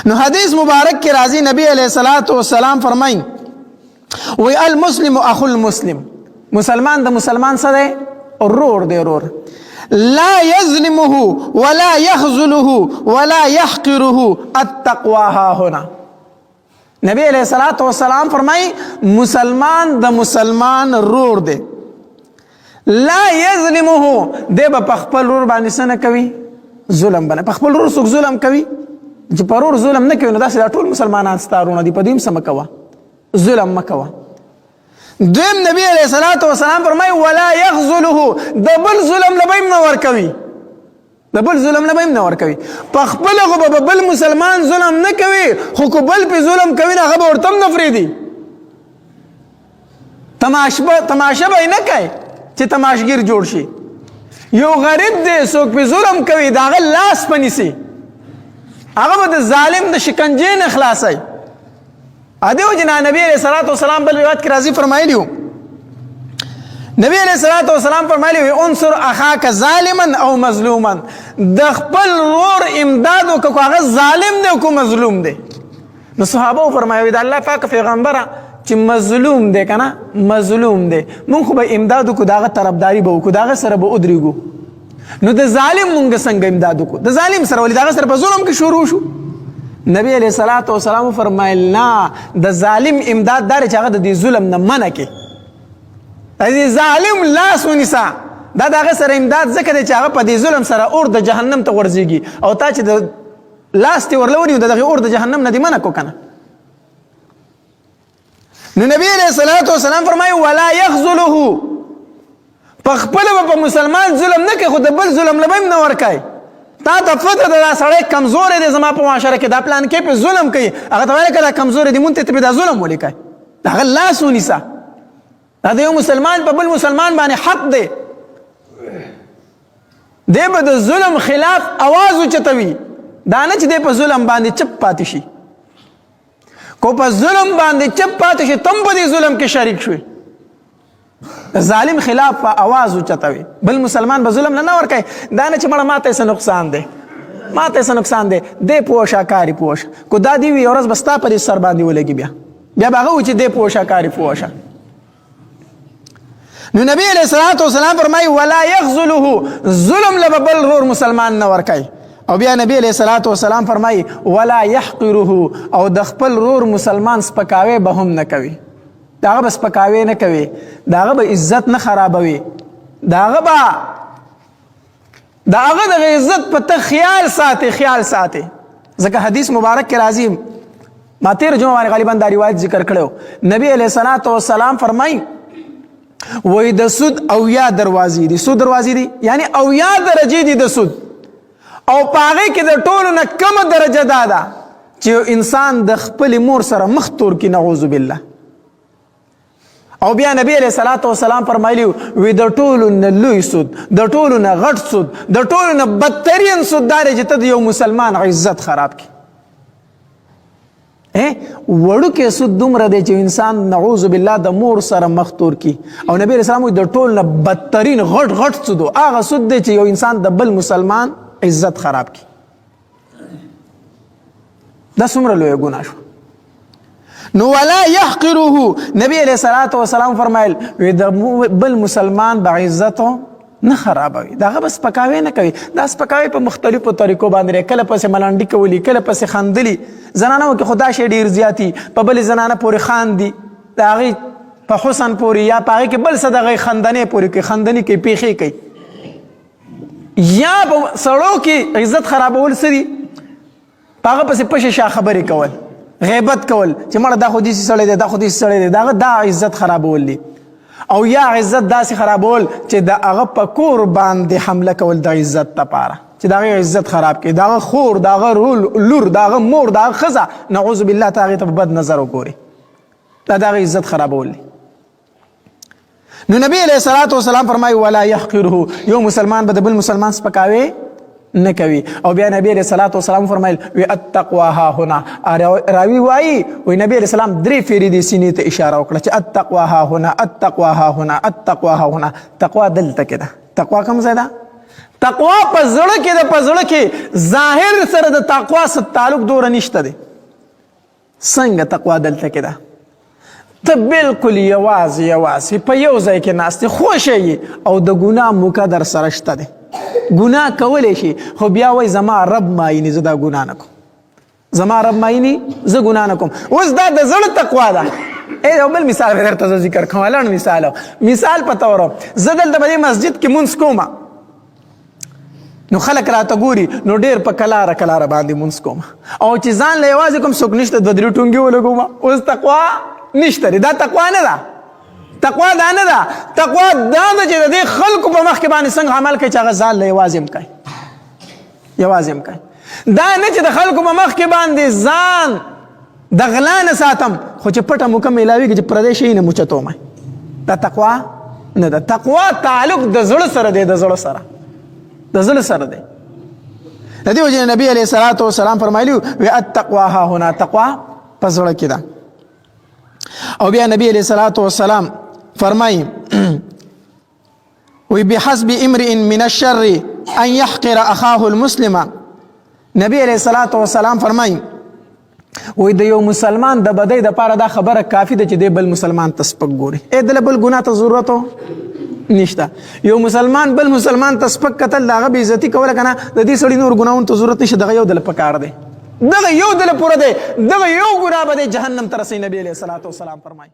نو حدیث مبارک کې راځي، نبی علیہ الصلوۃ والسلام فرمایي وی المسلم اخو المسلم، مسلمان د مسلمان سره رور دی، رور. لا يظلمه ولا يخذله ولا يحقره، التقوى ها هنا. نبی علیہ الصلوۃ والسلام فرمای مسلمان د مسلمان رور دی، لا یظلمه، دی به په خپل رور باندې څه نه کوي؟ ظلم باندې په خپل رور څوک ظلم کوي؟ چې پر رور ظلم نه کوي نو داسې دا ټول مسلمانان ستا رونه دي، په دې هم څه مه کوه، ظلم مه کوه. دویم نبی علیہ الصلوۃ والسلام فرمای ولا یخذله، د بل ظلم له به هم نه ورکوي، د بل ظلم نه به هم نه ورکوي. په خپله خو به بل مسلمان ظلم نه کوي، خو که بل پې ظلم کوي نو هغه به ورته هم نه پرېږدي. تماشه به یې نه کوي چې تماشګیر جوړ شي. یو غریب دی، څوک پې ظلم کوي، د هغه لاس په نیسي، هغه به د ظالم د شکنجې نه خلاصوي. ادیو جنا نبی علیہ الصلوۃ والسلام بل روایت کې راځي، فرمایلی نبی علیہ الصلوۃ والسلام فرمایلی وی انصر اخاک ظالما او مظلوما، د خپل رور امداد وکړه، هغه ظالم دی او کو مظلوم دی. نو صحابه فرمایلی د الله پاک پیغمبره، چې مظلوم دی کنه، مظلوم دی، مونږ خو به امداد وکړو، داغه طرفداري به وکړو، داغه سره به ودرېږو، نو د ظالم مونږ څنګه امداد وکړو؟ د ظالم سره ولې دغه سره په ظلم کې شروع شو؟ نبی علیہ الصلوۃ والسلام فرمایل نه، د ظالم امداد دار چې هغه د دې ظلم نه منع کې، د دې ظالم لاس ونیسه. دا دغه سره امداد ځکه دی چې هغه په دې ظلم سره اور د جهنم ته ورځيږي او تا چې د لاس ته ورلونی دغه اور د جهنم نه دی منع کو کنه. نو نبی علیہ الصلوۃ والسلام فرمایي ولا یخذله، په خپل په مسلمان ظلم نه کوي، خو د بل ظلم لبم نه ورکای. تا ته پته ده دا سړی کمزورې دی، زما په معاشره کې دا پلان کې په ظلم کوي، هغه ته وایي کله کمزورې دی، مونږ ته په دا ظلم ولې کوي؟ هغه لاس ونیسه. دا د یو مسلمان په بل مسلمان باندې حق دی، دی به د ظلم خلاف اواز اوچتوي، دا نه چې دی په ظلم باندې چپ پاتې شي. کو په ظلم باندې چپ پاتې شي، تم په دې ظلم کې شریک شوي. ظالم خلاف په اواز اوچتوي، بل مسلمان به ظلم نه نه ورکوي. دا نه چې مړه ماته څه نقصان دی، ماته څه نقصان دی، دی پوه شه کاري پوه شه. کو دا دی وي ورځ به ستا په دې سر باندې ولګي، بیا به هغه چې دی پوه شه کاري پوه شه. نو نبی علیہ الصلوۃ والسلام فرمای ولا یخذله، ظلم له بل رور مسلمان نه ورکای. او بیا نبی علیہ الصلوۃ والسلام فرمای ولا یحقره، او د خپل رور مسلمان سپکاوی به هم نه کوي، داغه بس سپکاوی نه کوي، داغه به عزت نه خرابوي، داغه به داغه د عزت په ته خیال ساتي، خیال ساتي. ځکه حدیث مبارک کې راځي، ما تیر جمعه باندې غالبا دا روایت ذکر کړو، نبی علیہ الصلوۃ والسلام فرمای وای د سود او یا دروازې دي، سود دروازې دي، یعنی او یا درجه دي د سود، او پاغه کې د ټولو نه کم درجه دا ده چې انسان د خپل مور سره مخ تور کې، نعوذ بالله. او بیا نبی علیہ الصلوۃ والسلام فرمایلی وی د ټولو نه لوی سود، د ټولو نه غټ سود، د ټولو نه بدترین سود دار چې ته د یو مسلمان عزت خراب کی. وړوکی سود دومره دی چې انسان نعوذ بالله د مور سره مخ تور کی، او نبی علیہ السلام د ټولو نه بدترین غټ غټ سود هغه سود دی چې یو انسان د بل مسلمان عزت خراب کی. دا څومره لویه ګناه شو. نو ولا يحقره، نبی علیہ الصلوۃ والسلام فرمایل وی د بل مسلمان به عزت نه خرابوي، داغه بس پکاوي نه کوي. دا سپکاوي په مختلفو طریقو باندې، کله پسې ملانډي کولی، کله پسې خندلی. زنانه کې خدا شي ډیر زیاتی په بل زنانه پورې خاندي، د هغې په حسن پورې یا په هغې کې بل څه دغه خندنې پورې کوي، خندنې کوي، پیښې کوي. یا په سړو کې عزت خرابول څه دي؟ په هغه پسې پشې شا خبرې کول، غیبت کول چې مړه دا خو داسې سړی دی، دا خو داسې سړی دی، دغه دا عزت خرابول دي. او یا عزت داسې خرابول چې د هغه په کور باندې حمله کول د عزت لپاره، چې د هغې عزت خراب کړي، د هغه خور، د هغه لور، د هغه مور، د هغه ښځه، نعوذ بالله، ته هغې ته په بد نظر وګوري، دا د هغې عزت خرابول دي. نو نبی علیہ الصلوۃ والسلام فرمایي ولا يحقره، یو مسلمان به د بل مسلمان سپکاوی نه کوي. او بیا نبی علیہ الصلوۃ والسلام فرمایل وی التقوا ها هنا. راوی وای وی نبی علیہ السلام درې فیری دي سینې ته اشاره وکړه چې التقوا ها هنا، التقوا ها هنا، التقوا ها هنا. تقوا دلته کې ده. تقوا کوم ځای ده؟ تقوا په زړه کې ده، په زړه کې، ظاهر سره د تقوا سره تعلق دوره نشته دی. څنګه تقوا دلته کې ده؟ ته بالکل یوازې یوازې په یو ځای کې ناست خوښ یې او د ګناه موقع در سره شته دی، ګناه کولی شي، خو بیا وایي زما رب ما ویني، زه دا ګناه نه کوم، زما رب ما ویني، زه ګناه نه کوم. اوس دا د زړه تقوا ده. ای یو بل مثال به درته زه ذکر کوم، لنډ مثال، مثال په تور، زه دلته په دې مسجد کې مونځ کوم، نو خلک راته ګوري، نو ډیر په کلاره کلاره باندې مونځ کوم، او چې ځان له یوازې کوم څوک نشته، دوه درې ټونګې ولګوم. اوس تقوا نشته، دا تقوا نه ده. تقوا دا نه ده، تقوا دا ده چې د دې خلکو په مخ کې باندې څنګه عمل کوي چې هغه ځان له یوازې هم کوي، یوازې هم کوي. دا نه چې د خلکو په مخ کې باندې ځان د غلا نه ساتم، خو چې پټه موقع میلاویږي چې پردی شي نه موچتوم، دا تقوا نه ده. تقوا تعلق د زړه سره دی، د زړه سره، د زړه سره دی. د دې وجه نبی علیه الصلاۃ والسلام فرمایلی وی التقوا ها هنا، تقوا په زړه کې ده. او بیا نبی علیه الصلاۃ والسلام فرمایي وی بحسب امرئ من الشر ان يحقر اخاه المسلم. نبی علیہ الصلوۃ والسلام فرمایي وای د یو مسلمان د بدۍ د پاره دا خبره کافی ده چې د بل مسلمان ته سپک ګوري، اې دله بل ګناه ته ضرورت نشته. یو مسلمان بل مسلمان ته سپک قتل دغه بې عزتی کوله کنه، د دې سړي نور ګناهونو ته ضرورت نشته، دغه یو دله پکار دی، دغه یو دله پوره دی، دغه یو ګناه به جهنم ته رسي. نبی علیہ الصلوۃ والسلام فرمایي.